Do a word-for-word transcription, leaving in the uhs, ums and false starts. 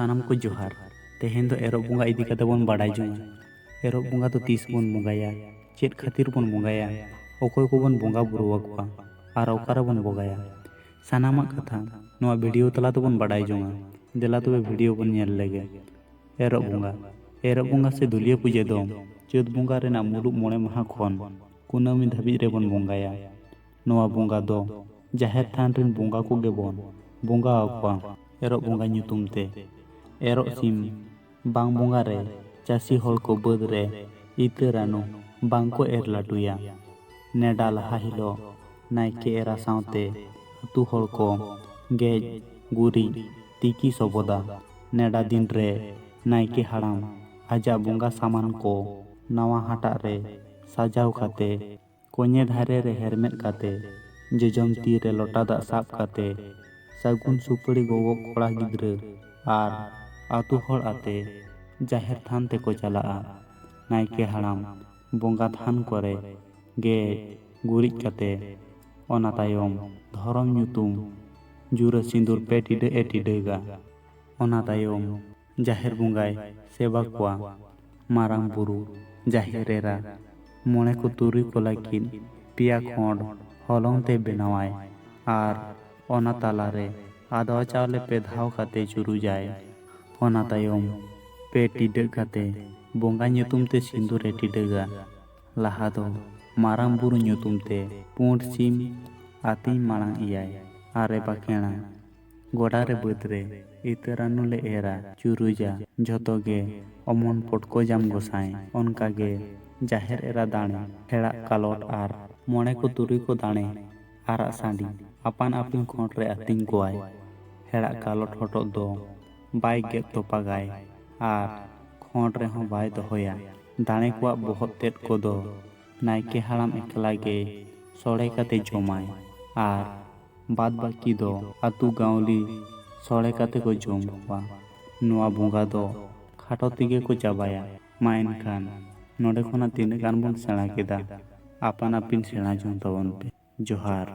ᱥᱟᱱᱟᱢ ᱠᱚ ᱡᱚᱦᱟᱨ᱾ ᱛᱮᱦᱮᱧ ᱫᱚ ᱮᱨᱚᱜ ᱵᱚᱸᱜᱟ ᱤᱫᱤ ᱠᱟᱛᱮ ᱵᱚᱱ ᱵᱟᱰᱟᱭ ᱡᱚᱝᱟ᱾ ᱮᱨᱚᱜ ᱵᱚᱸᱜᱟ ᱫᱚ ᱛᱤᱥ ᱵᱚᱱ ᱵᱚᱸᱜᱟᱭᱟ, ᱪᱮᱫ ᱠᱷᱟᱹᱛᱤᱨ ᱵᱚᱱ ᱵᱚᱸᱜᱟᱭᱟ, ᱚᱠᱚᱭ ᱠᱚᱵᱚᱱ ᱵᱚᱸᱜᱟ ᱵᱩᱨᱩ ᱟᱠᱚᱣᱟ ᱟᱨ ᱚᱠᱟᱨᱮ ᱵᱚᱱ ᱵᱚᱸᱜᱟᱭᱟ, ᱥᱟᱱᱟᱢᱟᱜ ᱠᱟᱛᱷᱟ ᱱᱚᱣᱟ ᱵᱷᱤᱰᱤᱭᱳ ᱛᱟᱞᱟ ᱛᱮᱵᱚᱱ ᱵᱟᱰᱟᱭ ᱡᱚᱝᱟ᱾ ᱫᱮᱞᱟ ᱛᱚᱵᱮ ᱵᱷᱤᱰᱤᱭᱳ ᱵᱚᱱ ᱧᱮᱞ ᱞᱮᱜᱮ᱾ ᱮᱨᱚᱜ ᱵᱚᱸᱜᱟ᱾ ᱮᱨᱚᱜ ᱵᱚᱸᱜᱟ ᱥᱮ ᱫᱩᱞᱤᱭᱟᱹ ᱯᱩᱡᱟᱹ ᱫᱚ ᱪᱟᱹᱛ ᱵᱚᱸᱜᱟ ᱨᱮᱱᱟᱜ ᱢᱩᱞᱩᱜ ᱢᱚᱬᱮ ᱢᱟᱦᱟ ᱠᱷᱚᱱ ᱠᱩᱱᱟᱹᱢᱤ ᱫᱷᱟᱹᱵᱤᱡ ᱨᱮᱵᱚᱱ ᱵᱚᱸᱜᱟᱭᱟ᱾ ᱱᱚᱣᱟ ᱵᱚᱸᱜᱟ ᱫᱚ ᱡᱟᱦᱮᱨ ᱛᱷᱟᱱ ᱨᱮᱱ ᱵᱚᱸᱜᱟ ᱠᱚᱜᱮ ᱵᱚᱱ ᱵᱚᱸᱜᱟ ᱟᱠᱚᱣᱟ᱾ ᱮᱨᱚᱜ ᱵᱚᱸᱜᱟ ᱧᱩᱛᱩᱢ ᱛᱮ ᱮᱨᱚᱜ ᱥᱤᱢ ᱵᱟᱝ ᱵᱚᱸᱜᱟ ᱨᱮ ᱪᱟᱹᱥᱤ ᱦᱚᱲ ᱠᱚ ᱵᱟᱹᱫᱽ ᱨᱮ ᱤᱛᱟᱹ ᱨᱟᱱᱩ ᱵᱟᱝ ᱠᱚ ᱮᱨ ᱞᱟᱹᱴᱩᱭᱟ᱾ ᱱᱮᱰᱟ ᱞᱟᱦᱟ ᱦᱤᱞᱳᱜ ᱱᱟᱭᱠᱮ ᱮᱨᱟ ᱥᱟᱶᱛᱮ ᱟᱹᱛᱩ ᱦᱚᱲ ᱠᱚ ᱜᱮᱡ ᱜᱩᱨᱤᱡ ᱛᱤᱠᱤ ᱥᱚᱵᱚᱫᱟ᱾ ᱱᱮᱰᱟ ᱫᱤᱱ ᱨᱮ ᱱᱟᱭᱠᱮ ᱦᱟᱲᱟᱢ ᱟᱡᱟᱜ ᱵᱚᱸᱜᱟ ᱥᱟᱢᱟᱱ ᱠᱚ ᱱᱟᱣᱟ ᱦᱟᱴᱟᱜ ᱨᱮ ᱥᱟᱡᱟᱣ ᱠᱟᱛᱮ ᱠᱚᱧᱮ ᱫᱷᱟᱨᱮ ᱨᱮ ᱦᱮᱨᱢᱮᱫ ᱠᱟᱛᱮ, ᱡᱚᱡᱚᱢ ᱛᱤ ᱨᱮ ᱞᱚᱴᱟ ᱫᱟᱜ ᱥᱟᱵ ᱠᱟᱛᱮ, ᱥᱟᱹᱜᱩᱱ ᱥᱩᱯᱟᱹᱲᱤ ᱜᱚᱜᱚ ᱠᱚᱲᱟ ᱜᱤᱫᱽᱨᱟᱹ ᱟᱨ ᱟᱹᱛᱩ ᱦᱚᱲ ᱟᱛᱮ ᱡᱟᱦᱮᱨ ᱛᱷᱟᱱ ᱛᱮᱠᱚ ᱪᱟᱞᱟᱜᱼᱟ᱾ ᱱᱟᱭᱠᱮ ᱦᱟᱲᱟᱢ ᱵᱚᱸᱜᱟ ᱛᱷᱟᱱ ᱠᱚᱨᱮ ᱜᱮᱡ ᱜᱩᱨᱤᱡ ᱠᱟᱛᱮ, ᱚᱱᱟ ᱛᱟᱭᱚᱢ ᱫᱷᱚᱨᱚᱢ ᱧᱩᱛᱩᱢ ᱡᱩᱨᱟᱹ ᱥᱤᱸᱫᱩᱨ ᱯᱮ ᱴᱤᱰᱟᱹᱜ ᱮ ᱴᱤᱰᱟᱹᱜᱟ᱾ ᱚᱱᱟ ᱛᱟᱭᱚᱢ ᱡᱟᱦᱮᱨ ᱵᱚᱸᱜᱟᱭ ᱥᱮᱵᱟ ᱠᱚᱣᱟ᱾ ᱢᱟᱨᱟᱝ ᱵᱩᱨᱩ, ᱡᱟᱦᱮᱨ ᱮᱨᱟ, ᱢᱚᱬᱮ ᱠᱚ ᱛᱩᱨᱩᱭ ᱠᱚ ᱞᱟᱹᱜᱤᱫ ᱯᱮᱭᱟ ᱠᱷᱚᱸᱰ ᱦᱚᱞᱚᱝ ᱛᱮ ᱵᱮᱱᱟᱣᱟᱭ ᱟᱨ ᱚᱱᱟ ᱛᱟᱞᱟᱨᱮ ᱟᱫᱣᱟ ᱪᱟᱣᱞᱮ ᱯᱮ ᱫᱷᱟᱣ ᱠᱟᱛᱮ ᱪᱩᱨᱩᱡᱟᱭ᱾ ᱚᱱᱟ ᱛᱟᱭᱚᱢ ᱯᱮ ᱴᱤᱰᱟᱹᱜ ᱠᱟᱛᱮ ᱵᱚᱸᱜᱟ ᱧᱩᱛᱩᱢ ᱛᱮ ᱥᱤᱸᱫᱩᱨ ᱮ ᱴᱤᱰᱟᱹᱜᱟ᱾ ᱞᱟᱦᱟ ᱫᱚ ᱢᱟᱨᱟᱝ ᱵᱩᱨᱩ ᱧᱩᱛᱩᱢ ᱛᱮ ᱯᱩᱸᱰ ᱥᱤᱢ ᱟᱹᱛᱤᱧ ᱢᱟᱲᱟᱝ ᱮᱭᱟᱭ ᱟᱨ ᱮ ᱵᱟᱠᱷᱮᱬᱟ᱾ ᱜᱚᱰᱟ ᱨᱮ ᱵᱟᱹᱫᱽ ᱨᱮ ᱤᱛᱟᱹ ᱨᱟᱱᱩ ᱞᱮ ᱮᱨᱟ, ᱪᱩᱨᱩᱡᱟ, ᱡᱷᱚᱛᱚ ᱜᱮ ᱚᱢᱚᱱ ᱯᱚᱴᱠᱚᱡᱟᱢ ᱜᱚᱸᱥᱟᱭ᱾ ᱚᱱᱠᱟ ᱜᱮ ᱡᱟᱦᱮᱨ ᱮᱨᱟ ᱫᱟᱲᱮ, ᱦᱮᱲᱟᱜ ᱠᱟᱞᱚᱴ ᱟᱨ ᱢᱚᱬᱮ ᱠᱚ ᱛᱩᱨᱩᱭ ᱠᱚ ᱫᱟᱲᱮ ᱟᱨᱟᱜ ᱥᱟᱺᱰᱤ ᱟᱯᱟᱱ ᱟᱹᱯᱤᱱ ᱠᱷᱚᱸᱰ ᱨᱮ ᱟᱹᱛᱤᱧ ᱠᱚᱣᱟᱭ᱾ ᱦᱮᱲᱟᱜ ᱠᱟᱞᱚᱴ ᱦᱚᱴᱚᱜ ᱫᱚ ᱵᱟᱭ ᱜᱮᱫ ᱛᱚᱯᱟᱜᱟᱭ ᱟᱨ ᱠᱷᱚᱸᱰ ᱨᱮᱦᱚᱸ ᱵᱟᱭ ᱫᱚᱦᱚᱭᱟ᱾ ᱫᱟᱲᱮ ᱠᱚᱣᱟᱜ ᱵᱚᱦᱚᱜ ᱛᱮᱫ ᱠᱚᱫᱚ ᱱᱟᱭᱠᱮ ᱦᱟᱲᱟᱢ ᱮᱠᱞᱟ ᱜᱮ ᱥᱚᱲᱮ ᱠᱟᱛᱮ ᱡᱚᱢᱟᱭ ᱟᱨ ᱵᱟᱫ ᱵᱟᱹᱠᱤ ᱫᱚ ᱟᱹᱛᱩ ᱜᱟᱶᱞᱤ ᱥᱚᱲᱮ ᱠᱟᱛᱮ ᱠᱚ ᱡᱚᱢ ᱠᱚᱣᱟ᱾ ᱱᱚᱣᱟ ᱵᱚᱸᱜᱟ ᱫᱚ ᱠᱷᱟᱴᱚ ᱛᱮᱜᱮ ᱠᱚ ᱪᱟᱵᱟᱭᱟ᱾ ᱢᱟ ᱮᱱᱠᱷᱟᱱ ᱱᱚᱰᱮ ᱠᱷᱚᱱᱟᱜ ᱛᱤᱱᱟᱹᱜ ᱜᱟᱱ ᱵᱚᱱ ᱥᱮᱬᱟ ᱠᱮᱫᱟ, ᱟᱯᱟᱱ ᱟᱹᱯᱤᱱ ᱥᱮᱬᱟ ᱡᱚᱝ ᱛᱟᱵᱚᱱ ᱯᱮ᱾ ᱡᱚᱦᱟᱨ᱾